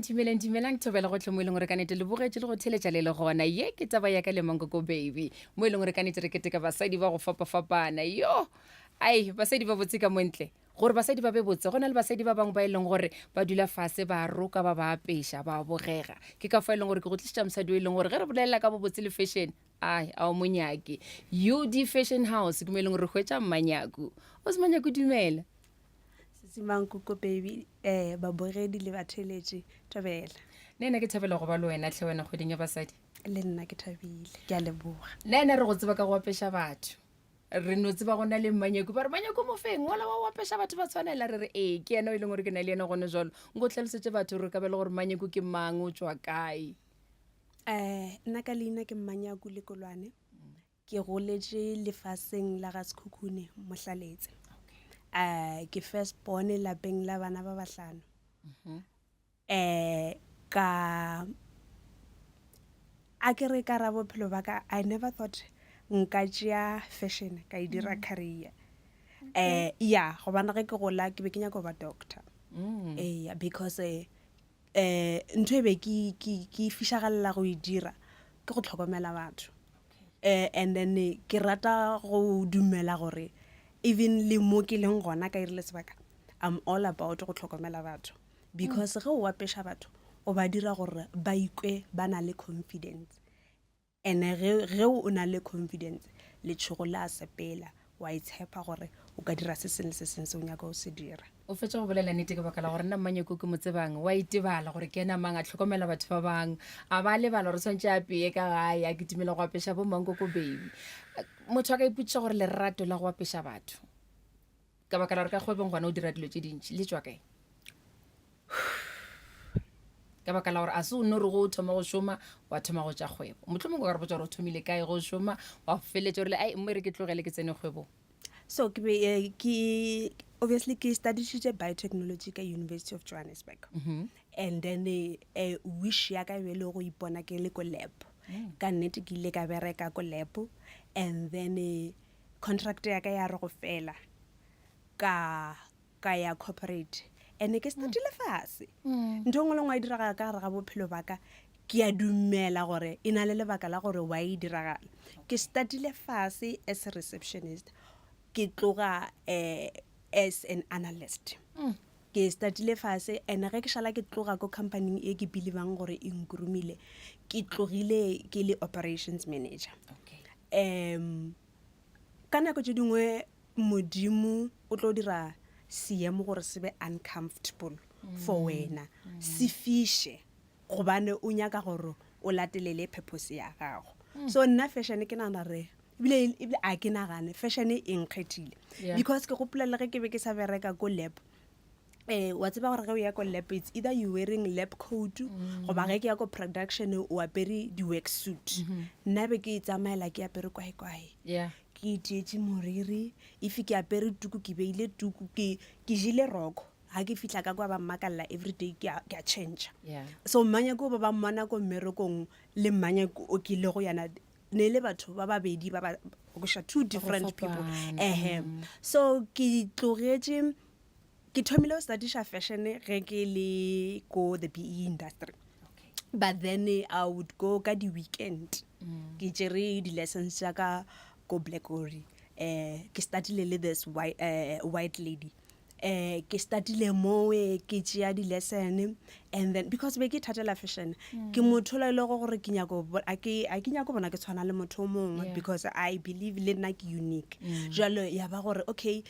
Dumelang, dumelang, dumelang thobela gotlhe mo e leng gore ka nete le bogetše le go theletša le le gona. Ye ke taba ya ka le Mankoko Baby. Mo e leng gore ka nete re keteka basadi ba go fapafapana. Yo! Ai, basadi ba botse ka montle. Gore basadi ba be botse, go na le basadi ba bangwe ba e leng gore ba dula fase ba roka ba ba apeša, ba bogega. Ke ka fa e leng gore ke go tlišetša mosadi o e leng gore ge re bolelela ka bobotse le fashion, ai, a o monyake. UD Fashion House ke mo e leng gore re hwetša Mmanyaku. O se Mmanyaku dumela. Sisi Mankoko baby eh babogedi le batheletši thobela. Le nna ke thabela go ba le wena tlhe wena kgweding ya basadi. Le nna ke thabile ke a leboga. Le ena re go tseba ka go apeša batho. Re no tseba go na le Mmanyaku ba re Mmanyaku mofeng ola wa go apeša batho ba tshwanela re re ee ke yena o e leng gore ke na le yena gone jalo. Nko tlhalosetse batho re ka be le gore Mmanyaku ke mang o tšwa kae. Eh nna ka leina ke Mmanyaku Lekolwane. Ke goletše lefaseng la ga Sekhukhune, Mohlaletse. Um ke first born lapeng la bana ba bahlano. Um ka a ke re ka ra bophelo ba ka I never thought nka tšea fashion ka e dira career. Um ya gobane ge ke gola ke be ke nyaka go ba doctor. Eya because um ntho e be ke ke ke fišagalela go e dira ke go tlhokomela batho um and then ke rata go dumela gore even le mo ke leng gona ka irile sebaka I'm all about go tlhokomela batho because ge o apeša batho o ba dira gore ba ikwe ba na le confidence Ene ge, ge o na le confidence, letšhogo le a sepela, wa itshepa gore o ka dira se sengwe le se sengwe se o nyaka go se dira. O fetša go bolela nnete ke baka la gore nna Mmanyoko ke mo tsebang, wa itebala gore ke yena mang, a hlokomela batho ba bang, a ba lebala gore tshwanetse a apeye ka gae, a kitimela go apeša bo mankoko baby. Motho a ka ipotšiša gore lerato la go apeša batho, ka baka la gore ka kgwebong gona o dira dilo tše dintši, le tšwa kae? ka baka la gore a se o no re go o thoma go šoma wa thoma go tša kgwebo mohlomongwe o ka re botša gore o thomile kae go šoma wa feletša o rile ai mme re ke tlogele ke tsene kgwebong. So ke be eh, ke obviously ke studišitše biotechnology ka University of Johannesburg mm -hmm. and then eh, eh, wish ya ka e be le go ipona ke le ko lab mm. ka nnete ke ile ka bereka ko lab and then eh, contract ya ka ya re go fela ka ka ya corporate and ke startile fase ntho e nngwe le nngwe e diragala ka gare ga bophelo ba ka ke a dumela gore e na le lebaka la gore why e diragala ke startile fase as a receptionist ke tloga um as an analyst ke startile fase and ge ke šala ke tloga ko companyng e ke believang gore e nkromile ke tlogile ke le operations manager um ka nako tše dingwe Modimo o tlo dira seemo gore se be uncomfortable for wena, se fiše gobane o nyaka gore o latelele purpose ya gago. So nna fashion ke nagana re ebile ebile a ke nagane fashion e nkgethile because ke gopola le ge ke be ke sa bereka ko lab eh wa tseba gore ge o ya ko lab it's either you wearing lab coat goba ge ke ya ko production o apere di-work suit. Nna be ke itsamaela ke apere kwae-kwae. Ke itietše moriri, if ke apere tuku ke beile tuku, ke ke jele roko. Ga ke fihla ka kwa ba mmakalla everyday ke a ke a change. Yeah. So mmanyako ba ba mmona ko mmerekong le mmanyako o ke lego yana ne le batho ba babedi ba ba goša two different people. fapana. Ehe. So ke tlogetše ke thomile go studiša fashion ge ke le ko the BE industry. Okay. But then I would go ka di-weekend. Ke tšere di-lessons tša ka ko Black Ori. Eh ke startile le this white, eh, white lady. Eh ke startile mowe ke tšea di-lesson and then because be ke ithatela fashion. Ke motho ola e lego gore ke nyako bo- a ke a ke nyako bona ke tshwana le motho o mongwe Yeah. because I believe le nna ke unique. Jwalo ya ba gore okay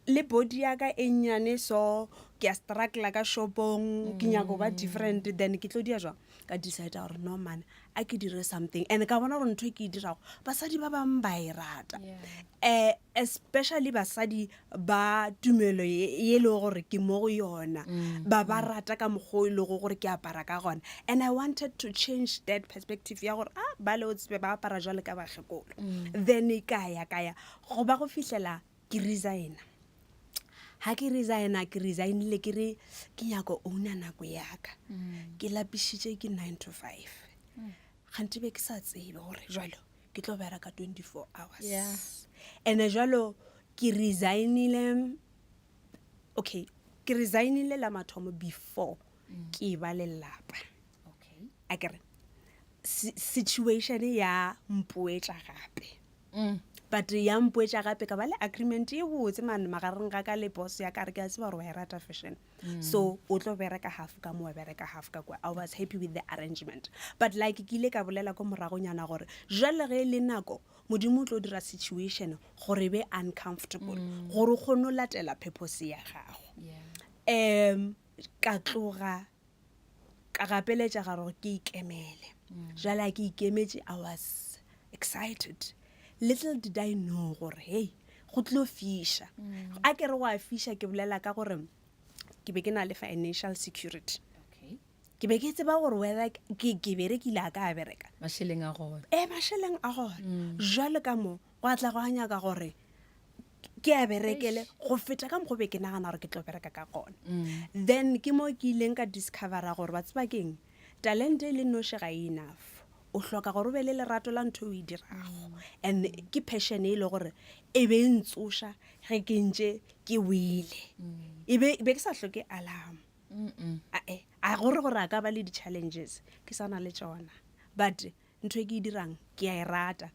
le body ya ka e nnyane so ke a struggla ka shopong ke nyako ba different then ke tlo dia jwang ka decide gore no man a ke dire something and ka bona gore ntho e ke e dirago basadi ba bangwe ba e rata um especially basadi ba tumelo ye e lego gore ke mo go yona ba ba rata ka mokgwa o e lego gore ke apara ka gona and I wanted to change that perspective ya gore ah ba le o tsebe ba apara jwale ka bakgekolo then ka ya ka ya go ba go fihlela Ke resigna. Ga ke resigna, ke resignile ke re ke nyako owner nako ya ka. Ke lapišitše ke 9 to 5. Kganthe be ke sa tsebe gore jwalo ke tlo bereka 24 hours. Yeah. And jwalo ke resignile, okay, ke resignile la mathomo before. ke ba lelapa a kere situation ya mpoetša gape mm. but ya mpoetša gape ka ba le agreement e botse mane magareng ga ka le boss ya ka re ke a tseba gore wa e rata fashion mm. so o tlo bereka half ka mo wa bereka half ka kwa. I was happy with the arrangement, but like ke ile ka bolela ko moragonyana gore jale ge e le nako Modimo o tlo dira situation gore e be uncomfortable mm. gore o kgone o latela purpose ya gago. Ka tloga ka gapeletša ga gore ke ikemele. Jale a ke ikemetše, I was excited. Little did I know gore hey, go tlo fiša. A ke re go a fiša, ke bolela ka gore ke be ke na le financial security. Ke be ke tseba gore whether ke berekile a ka a bereka. Mašeleng a gona. Ee, mašeleng a gona. Jwale ka mo gwa tla gwa nyaka gore ke a berekele go feta ka mokgo be ke nagana gore ke tlo bereka ka gona. Then ke mo ke ileng ka discovera gore ba tseba keng, talente e le noši ga e enough. O hloka gore o be le lerato la ntho e o e dirago, and ke passion e le gore e be e ntsoša ge ke ntše ke wele. E be ke sa hloke alarm. Ae, a gore gore a ka ba le di-challenges, ke sa na le tšona, but ntho e ke e dirang ke a e rata.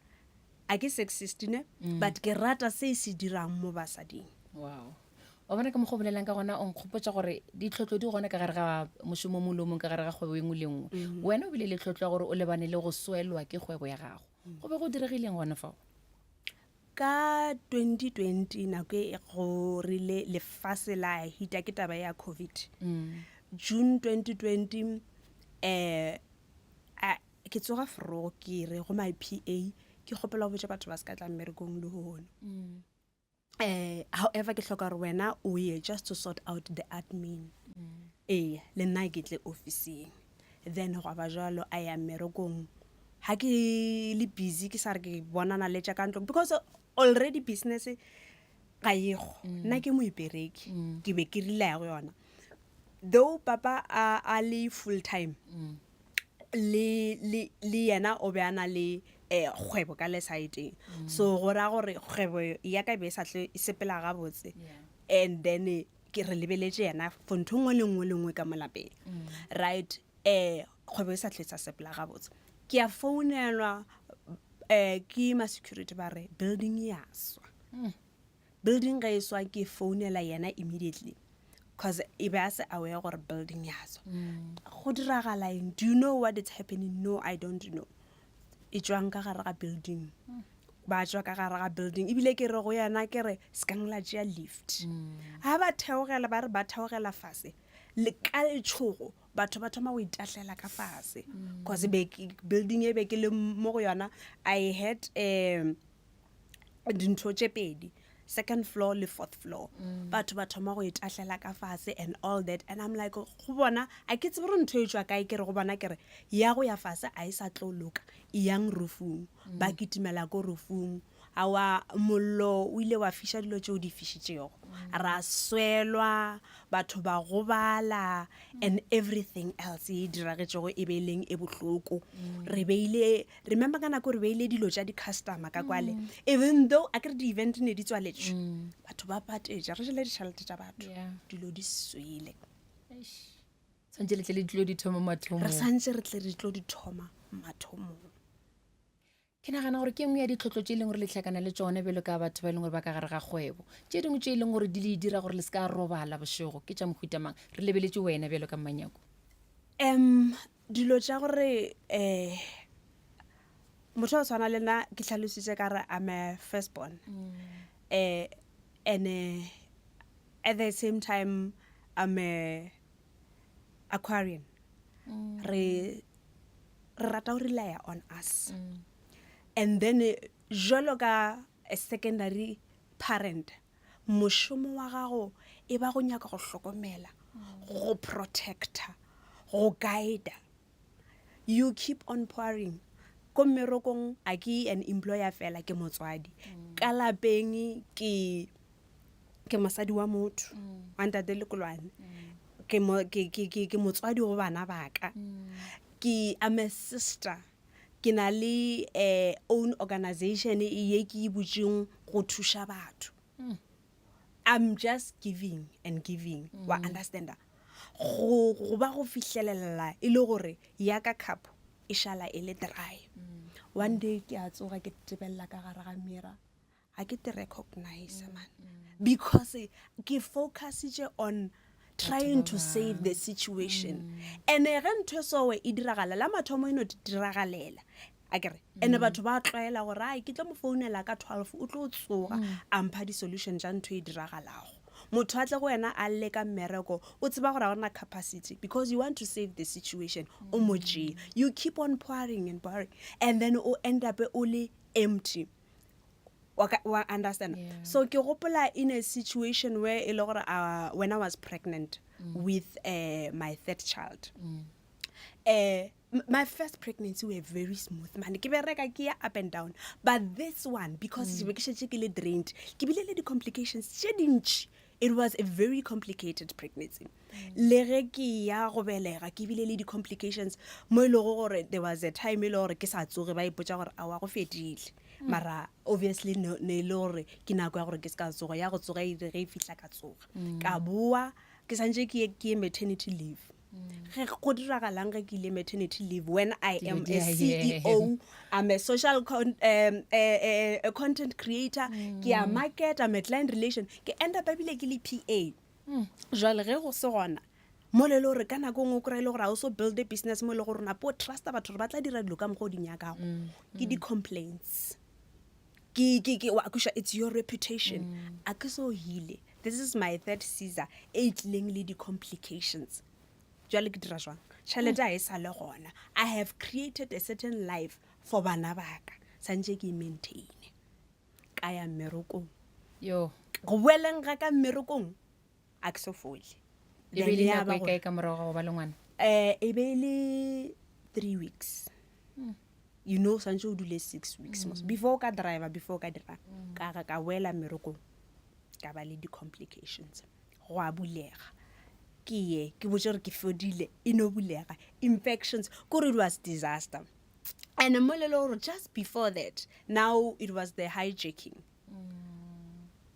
A ke sexist ne, but ke rata se e se dirang mo basading. Wow, wa bona ka mokgwa o bolelang ka gona, o nkgopotša gore ditlhotlo di gona ka gare ga mošomo o mongwe le o mongwe, ka gare ga kgwebo e nngwe le nngwe. Wena o bile le tlhotlo ya gore o lebane le go swelwa ke kgwebo ya gago. Go be go diregileng gona fao? Ka 2020 nako e go rile lefase la hita ke taba ya COVID. June 2020 eh a ke tsoga frogo ke re go my PA ke kgopela go botša batho ba se ka tla mmerekong lehono. However ke hloka gore wena o ye just to sort out the admin. Ee, le nna ke tle ofising. Then gwa ba jwalo a ya mmerekong. Ha ke le busy ke sa re ke bonana le tša ka ntlong because already business ga ego. Nna ke moipereki, ke be ke rile ya go yona. Though papa a a le full time le le le yena o be a na le eh kgwebo ka le side-eng. So go ra gore kgwebo ya ka e be e sa tle e sepela gabotse. And then ke re lebeletše yena for ntho nngwe le nngwe le nngwe ka mo lapeng. Right, kgwebo e sa tle sa sepela gabotse. Ke a founelwa ke ma security ba re building ya swa. Building ge e swa ke founela yena immediately cause e be a se aware gore building ya swa. Go diragala eng? Do you know what is happening? No, I don't know. E tšwang ka gare ga building. Ba tšwa ka gare ga building ebile ke re go yena ke re sekang la tšea lift. Ha ba theogela ba re ba theogela fase le ka letšhogo batho ba thoma go itahlela ka fase cause be building e be ke le mo go yona I had dintho tše pedi, second floor le fourth floor. Batho ba thoma go itahlela ka fase and all that, and I'm like go bona a ke tsebe gore ntho e tšwa kae, ke re go bona ke re ya go ya fase a e sa tlo loka, e yang roofong. Ba kitimela ko roofong, awa mollo o ile wa fiša dilo tšeo di fišitšego, ra swelwa, batho ba gobala and everything else e diragetšego e be e leng e bohloko. Re beile, remember ka nako re beile dilo tša di-customer ka kwale, even though a ke re di-event ne di tswaletšwe, batho ba patetša, re jele ditšhelete tša batho, dilo di swele. Tshwanetse le tle le tlo di thoma mathomong. Re santse re tle re tlo di thoma mathomong. Ke nagana gore ke nngwe ya ditlhotlo tše e leng gore le hlakana le tšona bjalo ka batho ba e leng gore ba ka gare ga kgwebo. Tše dingwe tše e leng gore di le dira gore le se ka robala bošego ke tša mohuta mang? Re lebeletše wena bjalo ka Mmanyako. Dilo tša gore um motho wa go tshwana le nna ke hlalositše ka re I'm a first born um and at the same time I'm a Aquarian. Re re rata go relaya on us. And then jwalo ka a secondary parent, mošomo wa gago e ba go nyaka go hlokomela, go protector, go guide. You keep on pouring. Ko mmerekong a ke an employer fela, ke motswadi. Ka lapeng ke ke mosadi wa motho wa ntate Lekolwane. Ke mo ke ke ke ke motswadi go bana ba ka. Ke I'm a sister. Ke na le own organization ye ke e butšeng go thuša batho. I'm just giving and giving. Wa understanda? Go go ba go fihlelelela e le gore ya ka cup e šala e le dry. One day ke a tsoga ke tebelela ka gare ga mirror ga ke te recognize man because ke focusitše on trying to save the situation and ge ntho e sowe e diragala la mathomo e no diragalela a kere and batho ba tlwaela gore ai ke tlo mo founela ka 12 o tlo tsoga a mpha di-solution tša ntho e diragalago motho a tle go wena a lle ka mmereko o tseba gore ga gona capacity because you want to save the situation o mo tšee you keep on pouring and pouring and then o end up o le empty wa ka- wa understand Yeah. so ke gopola in a situation where e le gore uh, when i was pregnant with uh, my third child uh, my first pregnancy were very smooth man ke bereka ke ya up and down but this one because ke be ke šetše ke le drained ke bile le di-complications tše dintši it was a very complicated pregnancy le ge ke ya go belega ke bile le di-complications mo e lego gore there was a time e le gore ke sa tsoge ba ipotsa gore awa go fedile mara obviously no- ne e le gore ke nako ya gore ke se ka tsoga ya go tsoga e re ge e fihla ka tsoga ka boa ke santse ke ye ke ye maternity leave ge go diragalang ge ke ile maternity leave when i am a ceo i'm a social con, um, a, a, a content creator ke a market i'm a client relation ke end up ebile ke le pa jale ge go se gona mo le le gore ka nako nngwe o kry-e le gore ga o so build a business mo e le gore napo o trusta batho gore ba tla dira dilo ka mokgwa o di nyakago ke di-complaints ke ke ke wa kusha it's your reputation a ke so heale this is my third caesar e tlileng le di-complications jwale ke dira jwang tšhelete ga e sa le gona i have created a certain life for bana baka santse ke e maintaine ka ya mmerekong yo go boeleng ga ka mmerekong a ke so fole e be e le nako e kae ka morago ga go ba le ngwana um e be e le three weeks you know santse o dule six weeks mos before o ka driver before o ka dira ka ga ka boela mmerekong ka ba le di-complications go a bulega ke ye ke botse gore ke fodile e no bulega infections kore it was disaster and mo le le gore just before that now it was the hijacking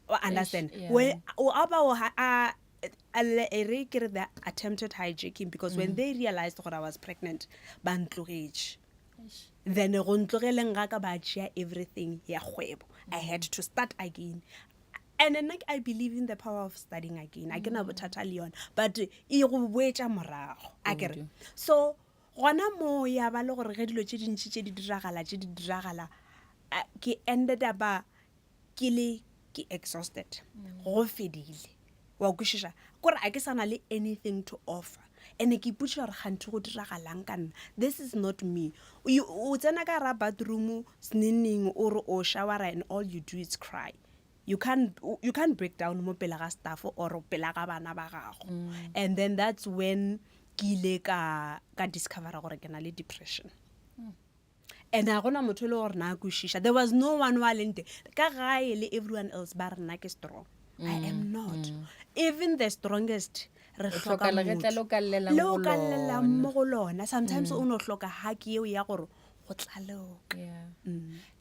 o understand yeah. when o a ba o ha- a a le- e re ke re the attempted hijacking because when they realized gore i was pregnant ba ntlogetše then go ntlogeleng ga ka ba tšea everything ya kgwebo i had to start again and nna i believe in the power of starting again a ke na bothata le yona but e go boetša morago a ke re so gona moo ya ba le gore ge dilo tše dintši tše di diragala tše di diragala a- ke ended up uh, ke le ke exhausted go fedile wa kwešiša kore a ke sa na le anything to offer and ke ipotšiša gore kganthe go diragalang ka nna this is not me You- o tsena ka ra bathroom seneneng o re o showera and all you do is cry you can't you can't break down mo pele ga staff or pele ga bana ba gago and then that's when ke ile ka ka discovera gore ke na le depression and ga gona motho e le gore na kwešiša there was no one wa leng teng ka gae le everyone else ba re nna ke strong i am not even the strongest re hloka hloka legetla motho. le o ka llelang le o go ka llelang lona. mo go lona sometimes o no hloka hug yeo ya gore go tla loka Yeah.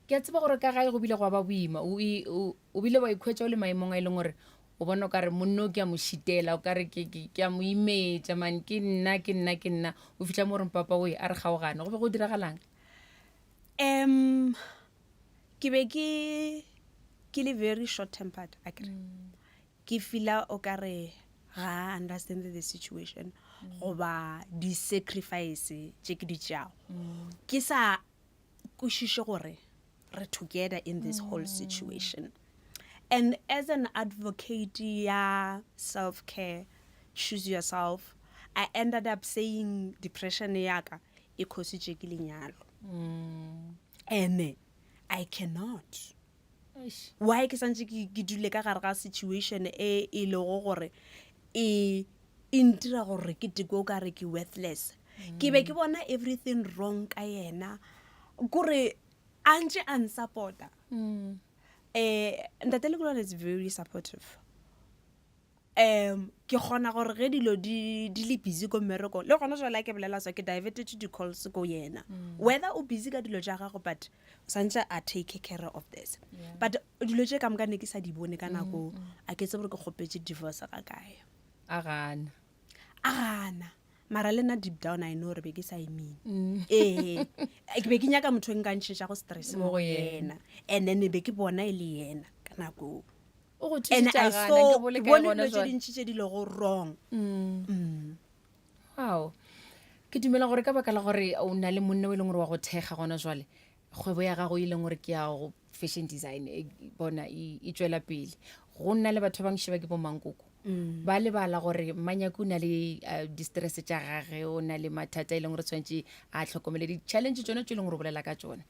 ke a tseba gore ka gae go bile gwa ba boima o i- o o bile wa ikhwetša o le maemong a e leng gore o bona o kare monno ke a mo šitela o kare ke ke- ke a mo imetša man ke nna ke nna ke nna o fitlha mo goreng papa oe a re kgaogane go be go diragalang um ke be ke ke le very short tempered a kere ke feela o kare ga a understand the situation goba di-sacrifice tše ke di tšeago ke sa kwešiše gore re together in this whole situation and as an advocate ya self care choose yourself i ended up saying depression ya ka e cause-itše ke lenyalo ene i cannot Eish. why ke santse ke ke dule ka gare ga situation e e lego gore e e ntira gore ke teke o ka re ke worthless ke be ke bona everything wrong ka yena kore a ntse a nsupporta um ntate Lekolwane is very supportive um ke kgona gore ge dilo di di le busy ko mmerekong le gona jale ke bolela so ke diverted di-calls ko yena whether o busy ka dilo tša gago but o santse a take care of this Yeah. but dilo tše ka moka ne ke sa di bone ka nako a ke tsebe gore ke kgopetse divorce ga kae a gana A gana. Mara le nna deep down I know gore be ke sa e mean. Ee. Ke be ke nyaka motho e nka ntšhetšago stress mo go yena. And then be ke bona e le yena ka nako eo. O go And thušitše I a gana, saw, nke ke bole kae bone gona dilo tše jwale? dintši tše di lego wrong. Wow. Ke dumela gore ka baka la gore o na le monna o e leng gore wa go thekga gona jwale, kgwebo ya gago e leng gore ke ya go fashion design e, bona e, e tšwela pele. Go nna le batho ba bangwe šeba ke bo mankoko. Ba lebala gore Manyako o na le uh, di-stress tša gage, o na le mathata e leng gore tshwanetse a tlhokomele di-challenge tšone tše e leng gore o bolela ka tšona.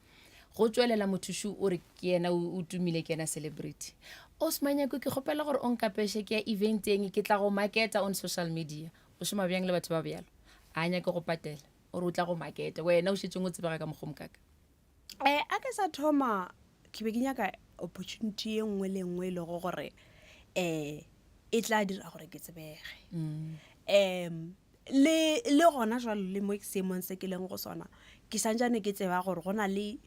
Go tšwelela mothušu o re ke yena o tumile ke yena celebrity. Os Manyako ke kgopela gore o nkapeše ke ya eventeng ke tla go marketa on social media. O šoma bjang le batho ba bjalo? A nyake go patela. O re o tla go marketa. Wena o šetšeng o tsebega ka mokgwa o mokaka. Eh, a ke sa thoma ke be ke nyaka opportunity ye nngwe le nngwe e lego gore um e tla dira gore ke tsebege. Um le le gona jwalo le mo seemong se ke leng go sona ke santsane ke tseba gore go na le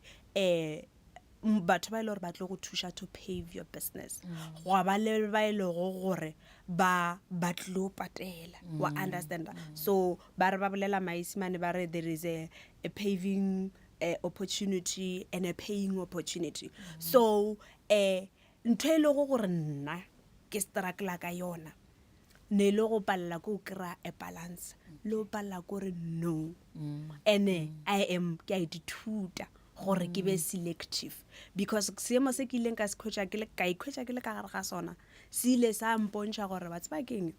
um batho ba e le gore ba tlo go thuša to pave your business. Gwa ba le ba e lego gore ba ba tlo patela wa understanda. So ba re ba bolela maisimane ba re there is a, a paving uh, opportunity and a paying opportunity. So um ntho e lego gore nna ke struggle ka yona ne le go palela ko kry-a a balance le go palela ko re no. And I am ke a ithuta gore ke be selective because seemo se ke ileng ka se khwetša ke le ka ikhwetša ke le ka gare ga sona se ile sa mpontšha gore ba tseba keng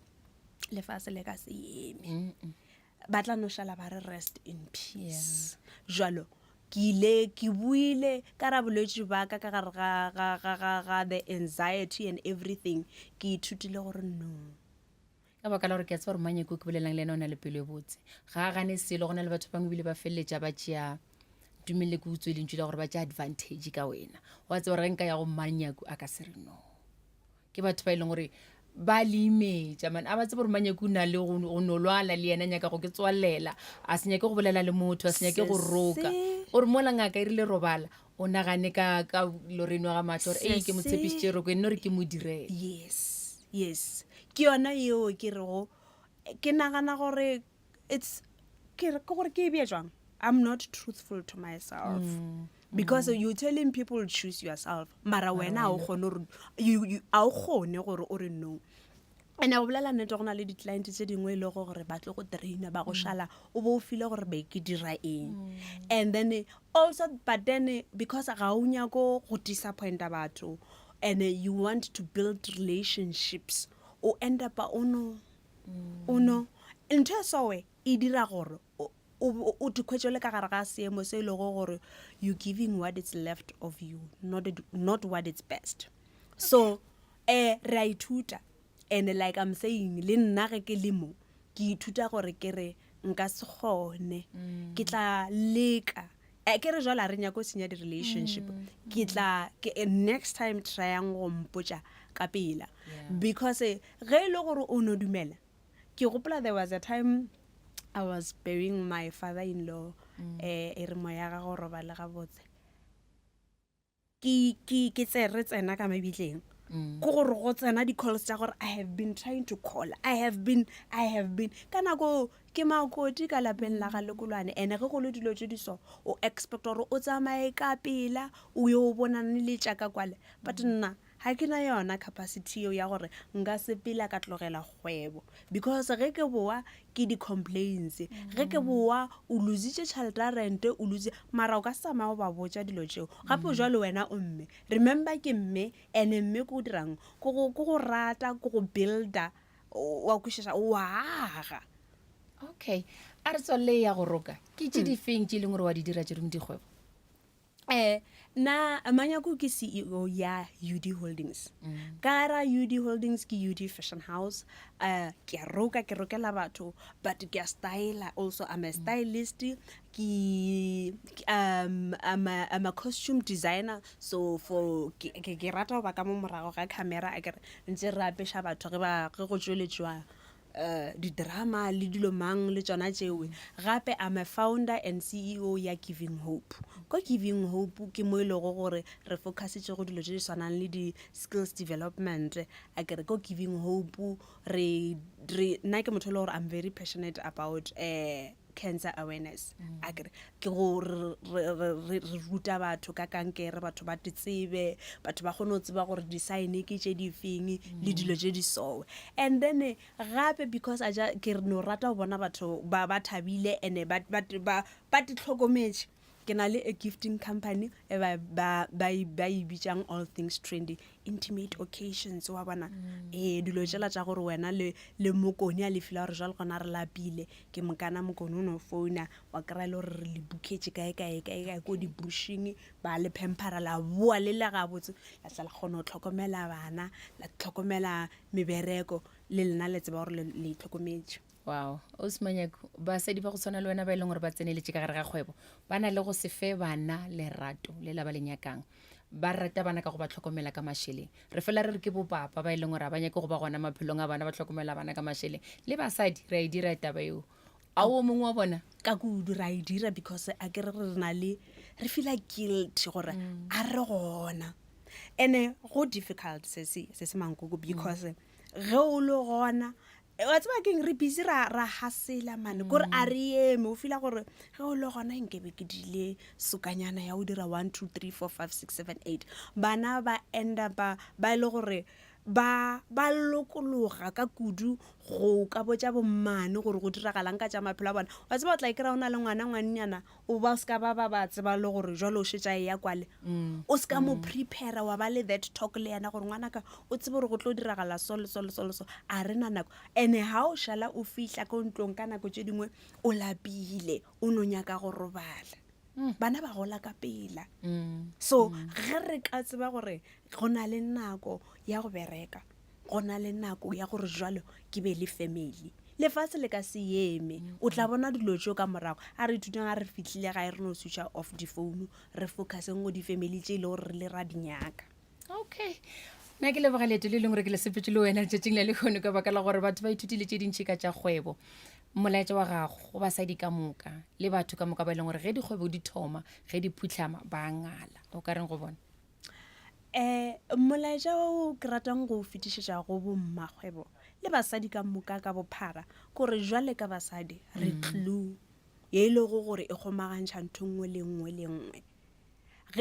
lefase le ka se eme. Ba tla no šala ba re rest in peace. Jwalo ke ile ke buile ka ra bolwetši ba ka ka gare ga ga ga ga ga the anxiety and everything ke ithutile gore no. Ka baka la gore ke a tseba gore Manyako ke bolelang le yena o na le pelo e botse. Ga a gane selo, go na le batho bangwe ebile ba feleletša ba tšea ntumelele ke utswe lentšu la gore ba tšea advantage ka wena. Wa tseba gore ge nka ya go Manyako a ka se re no. Ke batho ba e leng gore ba le imetša man, a ba tsebe gore Manyako o na le go no lwala le yena nyaka go ke tswalela, a se nyake go bolela le motho, a se nyake go roka. O re mola ngaka e rile robala, o nagane ka ka Lorraine wa ga Mahlo gore ei ke mo tshepišitše roko e nno re ke mo direle. Yes, yes. Ke yona yeo ke rego ke nagana gore it's ke re ke gore ke e bee jwang? I'm not truthful to myself. Because you telling people choose yourself mara wena a o kgone gore a o kgone gore o re no. And go bolela nnete go na le di-client tše dingwe e lego gore ba tlo go draina ba go šala o bo o file gore be ke dira eng. And then also but then because ga o nyako go disappointa batho and you want to build relationships o end up o no o no ntho e sowe e dira gore o o dikhwetše le ka gare ga seemo se e lego gore you giving what is left of you not, not what is best. So eh re a ithuta and like I'm saying le nna ge ke le mo ke ithuta gore ke re nka se kgone ke tla leka eh, ke re jwale a re nyako senya di-relationship ke tla ke next time tryang go mpotša ka pela because ge e le gore o no dumela ke gopola there was a time I was burying my father-in-law eh e re moya ga go robale gabotse ke ke ke tse re tsena ka mabitleng ke gore go tsena di-calls tša gore I have been trying to call I have been I have been ka nako ke makoti ka lapeng la ga lekolwane and ge go le dilo tše di so o expect gore o tsamaye ka pela o yo bonane le tša ka kwale but nna ga ke na yona capacity eo ya gore nka sepela ka tlogela kgwebo because ge ke boa ke di-complaints ge ke boa o lositše tšhelete ya rente o lose mara o ka se tsamaye o ba botša dilo tšeo gape jwale wena o mme remember ke mme and mme ke o dirang ke go rata ke go builda wa kwešiša wa aga. Okay a re tswalele ya go roka ke tše difeng tše e leng gore wa di dira tše dingwe dikgwebo? Eh, na Manyako ke CEO ya UD Holdings. Ka ra UD Holdings ke UD Fashion House. Uh, ke a roka, ke rokela batho, but ke a styler also. I'm a stylist. Ke I'm a, I'm a costume designer. So for ke ke ke rata go ba ka mo morago ga camera a ke re ntse re apeša batho ge ba ge go tšweletšwa. uh, di-drama le dilo mang le tsona tšewe. Gape I'm a founder and CEO ya Giving Hope. Ko Giving Hope ke mo e lego gore re focusitše go dilo tše di swanang le di-skills development. A kere ko Giving Hope re re nna ke motho e le gore I'm very passionate about uh, cancer awareness. A kere ke go re re ruta batho ka kankere, batho ba tsebe, batho ba kgone go tseba gore di-sign ke tše di feng le dilo tše di so. And then gape because I ja ke re no rata go bona batho ba ba thabile and ba ba ba ba titlhokometše. Ke na le a gifting company e ba ba ba e ba e bitsang All Things Trendy, intimate occasions, wa bona. Ee, dilo tšela tša gore wena le le mokone a le fila gore jwale gona re lapile, ke mokana mokone o no founa wa kry-a le gore re le booketše kae kae kae kae ko di-bushing, ba le pamphera la boa le le gabotse, la tla la kgona go tlhokomela bana, la tlhokomela mebereko, le lena le tseba gore le itlhokometše. Wow, Ausi Manyako, basadi ba go tshwana le wena ba e leng gore ba tseneletše ka gare ga kgwebo ba na le go se fe bana lerato le la ba le nyakang. Ba rata bana ka go ba tlhokomela ka mašeleng. Re fela re re ke bopapa ba e leng gore ga ba nyake go ba gona maphelong a bana, ba tlhokomela bana ka mašeleng. Le basadi re a e dira taba eo. A o mongwe wa bona? Ka kudu ra e dira because a ke re re na le, re feela guilty gore a re gona. Ene go difficult se se se se mankoko because ge o le gona wa tseba keng, re busy ra ra hasela mane kore a re eme, o feela gore ge o le gona nkebe ke dile sokanyana ya go dira 1 2 3 4 5 6 7 8. Bana ba enda ba ba e le gore ba ba lokologa ka kudu go ka botša bommane gore go diragalang ka tša maphelo a bona. Wa tseba o tla e kry-a o na le ngwana ngwannyana, o ba se ka ba ba ba tseba le gore jwale o šetša e ya kwale, o se ka mo prepare wa ba le that talk le yena gore ngwanaka o tsebe gore go tlo diragala so le so le so le so. A re na nako, and-e ga o šala o fihla ko ntlong ka nako tše dingwe o lapile, o no nyaka go robala. Bana ba gola ka pela. So ge re ka tseba gore go na le nako ya go bereka, go na le nako ya gore jwalo ke be le family, lefatshe le ka se eme. O tla bona dilo tšeo ka morago. A re ithuteng ga re fihlile gae re no switcha off difounu, re focuseng go di-family tše e le gore re le ra di nyaka. Okay, nna ke leboga leeto le leng gore ke le sepetse le wena letšatšing la lehono, ka baka la gore batho ba ithutile tše dintšhi ka tša kgwebo. Molaetša wa gago go basadi ka moka le batho ka moka ba e leng gore ge dikgwebo di thoma, ge di phutlhama ba ngala, o ka reng go bona? Molaetša o ke ratang go o fetišetša go bommakgwebo le basadi ka moka ka bophara kore jwale ka basadi re clue ye e lego gore e kgomagantšha ntho nngwe le nngwe le nngwe.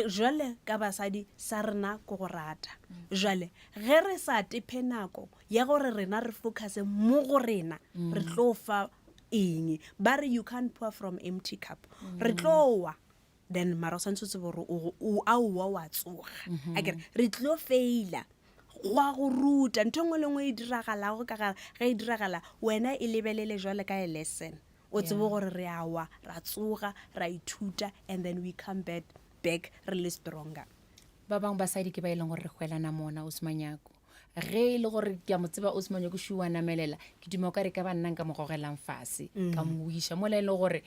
Jwale ka basadi sa rena ke go rata. Jwale ge re sa tephe nako ya gore rena re focuse mo go rena, re tlo fa eng? Ba re you can't pour from empty cup. Re tlo wa then mara o santse o tsebe gore o aowa wa tsoga. A kere re tlo faila go a go ruta ntho nngwe le nngwe e diragalago ka gare, ge e diragala wena e lebelele jwale ka a lesson, o tsebe gore re a wa ra tsoga ra ithuta and then we come back, back re le stronger. Ba bangwe basadi ke ba e leng gore re hwelana mona Ausi Manyako, ge e le gore ke a mo tseba Ausi Manyako šo wa namelela, ke duma o ka re ka ba nna nka mo gogelang fase ka mo wiša mola e le gore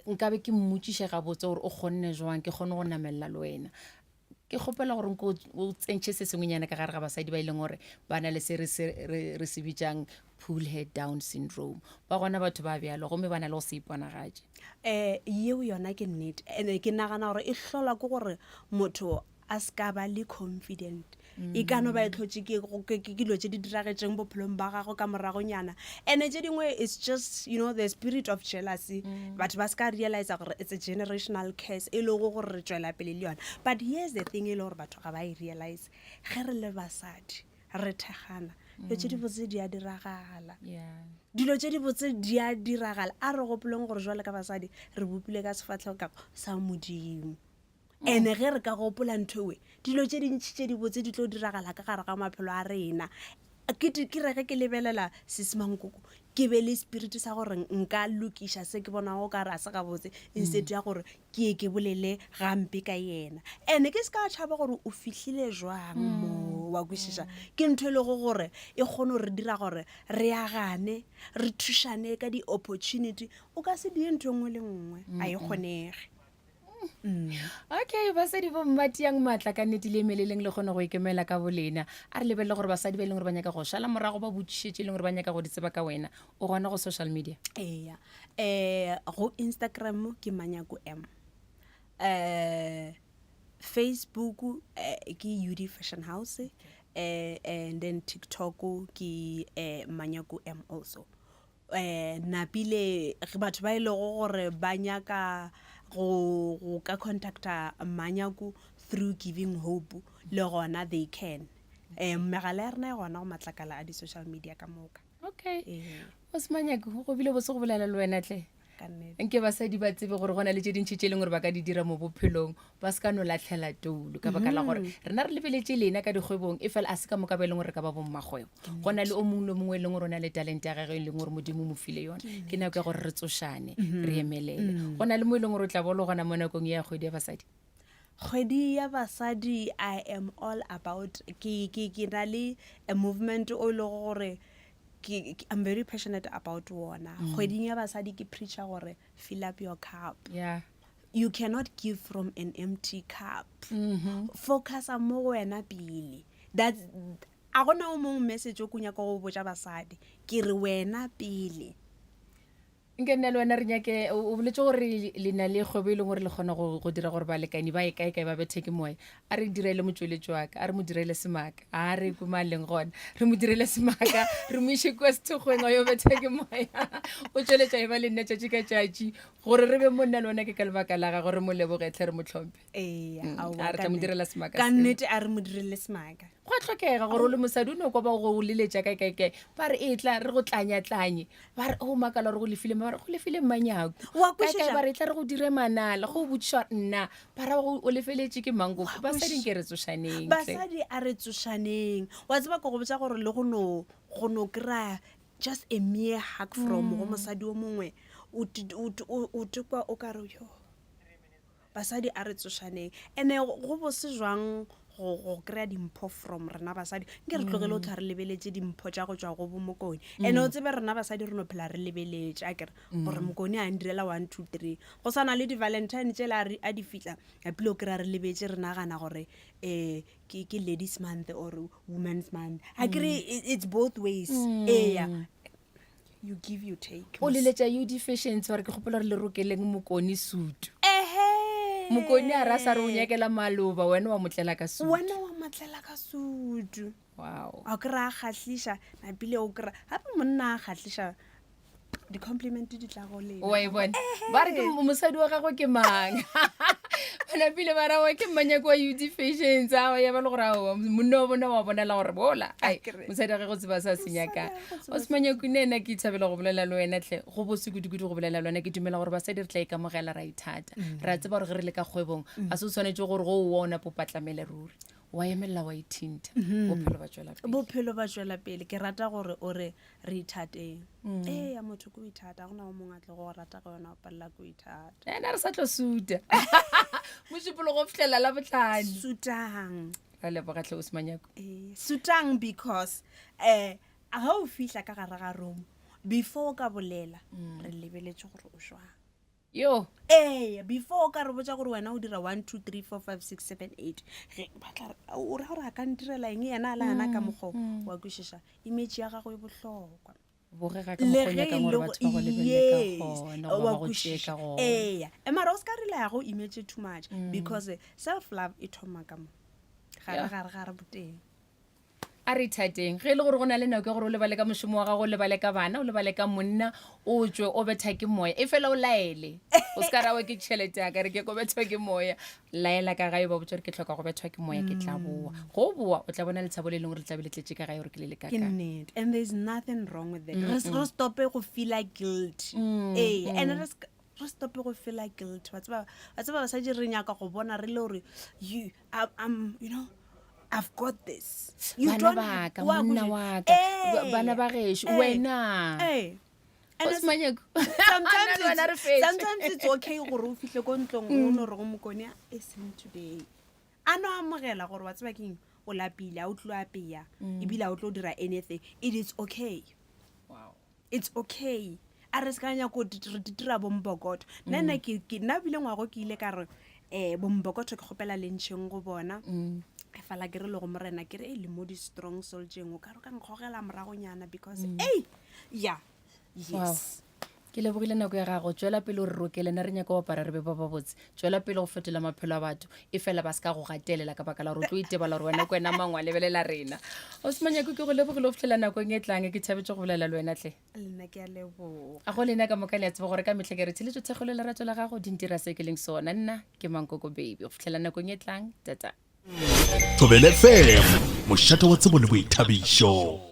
nkabe ke mmotšiše gabotse gore o kgonne jwang ke kgone go namelela le wena. Ke kgopela gore nko o tsentšhe se sengwenyana ka gare ga basadi ba e leng gore ba na le se re se bitsang pull head down syndrome. Ba gona batho ba bjalo gomme ba na le go se iponagatše. Yeo yona ke nnete, and ke nagana gore e hlolwa ke gore motho a se ka ba le confident. E ka no ba e tlhotše ke dilo tše di diragetšeng bophelong ba gagwe ka moragonyana, and tše dingwe it's just you know the spirit of jealousy. Batho ba se ka realize gore it's a generational curse e lego gore re tšwela pele le yona. But here's the thing e le gore batho ga ba e realize, ge re le basadi re thekgana, dilo tše dibotse di a diragala. Dilo tše dibotse di a diragala. A re gopoleng gore jwale ka basadi re bopilwe ka sefahlego sa Modimo. And ge re ka gopola ntho ewe, dilo tše dintši tše dibotse di tlo diragala ka gare ga maphelo a rena. Ke ke re ge ke lebelela Sis Mankoko, ke be le spirit sa gore nka lokiša se ke bonago ka re a se gabotse, instead ya gore ke ye ke bolele gampe ka yena. And ke se ka tšhaba gore o fihlile jwang mo, wa kwešiša. Ke ntho e lego gore e kgone go re dira gore re agane, re thušane ka di-opportunity. O ka se die ntho e nngwe le nngwe, a e kgonege. Okay, basadi bo mmatiang maatla ka nnete le emeleleng le kgone go ikemela ka bolena. A re lebelele gore basadi ba e leng gore ba nyaka go šala morago ba botšišetše e leng gore ba nyaka go di tseba ka wena. O gona go social media? Eya, go Instagram ke Manyako M, Facebook ke UD Fashion House, and then TikTok ke Manyako M also. Napile batho ba e lego gore ba nyaka go ka contacta Manyako through Giving Hope le gona they can. Megala ya rena e gona go matlakala a di-social media ka moka. Okay. O se Manyako, go bile bose go bolela le wena tle. Nke basadi ba tsebe gore go na le tše dintši tše e leng gore ba ka di dira mo bophelong, ba se ka no latlhela toulo ka baka la gore rena re lebeletše lena ka dikgwebong, e fela a se ka moka ba e leng gore re ka ba bommakgwebo. Go na le o mongwe le mongwe e leng gore o na le talente ya gagwe e leng gore Modimo o mo file yona. Ke nako ya gore re tsošane, re emelele. Go na le mo e leng gore o tla bo o le gona mo nakong ye ya kgwedi ya basadi. Kgwedi ya basadi I am all about, ke, ke, ke na le a movement o e lego gore ke, ke, I'm very passionate about wona. Kgweding ya basadi ke preacher gore fill up your cup. You cannot give from an empty cup. Focusa mo go wena pele. That's, a gona o mongwe message o ke o nyaka go botša basadi, ke re wena pele. Nke nna le wena re nyake, o boletše gore le na le kgwebo e leng gore le kgona go dira gore balekani ba ye kae kae ba bethe ke moya. A re direle motšweletši wa ka, a re mo direle semaka, a re ko mo a leng gona, re mo direle semaka, re mo iše kua sethokgweng a yo betha ke moya. O tšweletša e ba le nna tšatši ka tšatši gore re be mo nna le wena ke ka lebaka la gagwe, re mo leboge tlhe, re mo hlomphe. Eya, aowa, A re ka tla mo nnete. direla semaka Ka seo. nnete a re mo direle semaka. Go a tlhokega gore o le mosadi o no kwa ba go leletša kae kae kae, ba re e tla re go tlanyatlanye, ba re o makala gore go lefile mang, ba re go lefile mmanyako. Wa Kae kae kwešiša? ba re e tla re go dire manala, go botšiša nna ba ra go o lefeletše ke mang koko. Wa Basadi kwešiša? nke re tsošaneng tle. Basadi a re tsošaneng. Wa tseba ke go botša gore le go no kry-a just a mere hug from go mosadi o mongwe, o tekwa o ka re yo. Basadi a re tsošaneng. Ene go bose jwang go go kry-a dimpho from rena basadi. Nke re tlogele go tlhwa re lebeletše dimpho tša go tšwa go bo Mokone. Ene o tsebe rena basadi re no phela re lebeletše akere gore Mokone a ndirela 1 2 3. Go swana le di-Valentine tšela a di fihla a pele o kry-a re lebetše re nagana gore um ke ke ladies month or women's month. Akere it's both ways. Eya. You give, you take. O leletša UD Fashions gore ke kgopela gore le rokeleng Mokone sutu. Mokone a ra sa re o nyakela maloba, wena wa motlela ka sutu. Wena wa motlela ka sutu. Wow. A kry-a kgahliša, napile o kry-a. Gape monna a kgahliša, di-compliment di tla go lena. Wa e bona? Ba re ke mosadi wa gagwe ke mang? Banapile ba ra wa ke mmanyako wa UD Fashions, a ya ba le gore aowa, monna wa bona wa bonala gore bola. Ai, Akere. mosadi wa gagwe o tseba se a se nyakang. Mosadi wa gagwe o tseba O se manyako ne nna ke ithabela go bolela le wena tle. Go bose kudu-kudu go bolela le wena. Ke dumela gore basadi re tla ikamogela ra ithata. Re a tseba gore ge re le ka kgwebong, a se o tshwanetse gore go o wa o napo patlamele ruri. Wa emelela wa ithintha. Bophelo ba tšwela pele. Bophelo ba tšwela pele. Ke rata gore o re re ithateng. Ee, ya motho ke o ithata, ga gona o mongwe a tlo go rata ge wena o palela ke o ithata. Ena re sa tlo suta. Mošupologo go fihlela la bohlano. Sutang. Ra leboga hle o se manyako. Ee, sutang because ga o fihla ka gare ga room before o ka bolela, re lebeletše gore o jwang. Yo. Ee, before o ka re botša gore wena o dira 1, 2, 3, 4, 5, 6, 7, 8, ge ba tla re, o ra gore a ka ntirela eng yena a le gana ka mokgwa o, wa kwešiša, image ya gago e bohlokwa. Bogega ka Le mokgwa o ge nyakang e gore le batho ba go lebelele ka yes, gona, wa goba ba go tšee kwešiša. ka gona. Eya, mara o se ka relaya go image too much, because self love e thoma ka mo, gare, gare, gare boteng. A re ithateng. Ge e le gore go na le nako ya gore o lebale ka mošomo wa gago, o lebale ka bana, o lebale ka monna, o tšwe o betha ke moya, e fela o laele. O se ka ra wa ke tšhelete ya ka re ke ko bethwa ke moya. Laela ka gae, ba botša gore ke hloka go bethwa ke moya, ke tla boa. Go o boa, o tla bona lethabo le leng gore le tla be le tletše ka gae gore ke le le Ke kakang. nnete. And there's nothing wrong with that. Re stope go feela guilty. Ee, and re stope go feela guilty. Wa tseba, wa tseba basadi re nyaka go bona re le gore you, I, I'm, you know, I've got this. You Bana don't ba have ka, wa monna kwešiša? wa ka, bana ba gešo, wena. And O se manyako. sometimes Nna le wena re fetše. sometimes it's okay gore o fihle ko ntlong o no re go Mokone, e seng today. A no amogela gore wa tseba keng, o lapile, a o tlo apeya, ebile a o tlo dira anything. It is okay. Wow. It's okay. A re se ka nyaka go re dira bombokoto. Nna nna ke, ke, nna bile ngwago ke ile ka re, Um bombokotho ke kgopela le ntšheng go bona. Fala ke re le go morena ke re e le mo di-strong soldieng o ka re ka nkgogela moragonyana because ei ya yes. Ke lebogile nako ya gago. Tšwela pele o re rokele, na re nyaka go apara re be ba babotse. Tšwela pele go fetola maphelo a batho, e fela ba se ka go gatelela ka baka la gore o tlo itebala gore wena ke wena mang wa lebelela rena. Osmanyako ke go lebogile go fitlhela nakong e tlang, ke thabetše go bolela le wena tle. Le nna ke a leboga. A go lena ka moka le a tseba gore ka mehla ke re tsheletšo thekgo le lerato la gago di ntira se ke leng sona. Nna ke Mankoko Baby. Go fitlhela nakong e tlang, tata. Thobela FM, mošate wa tsebo le boithabišo.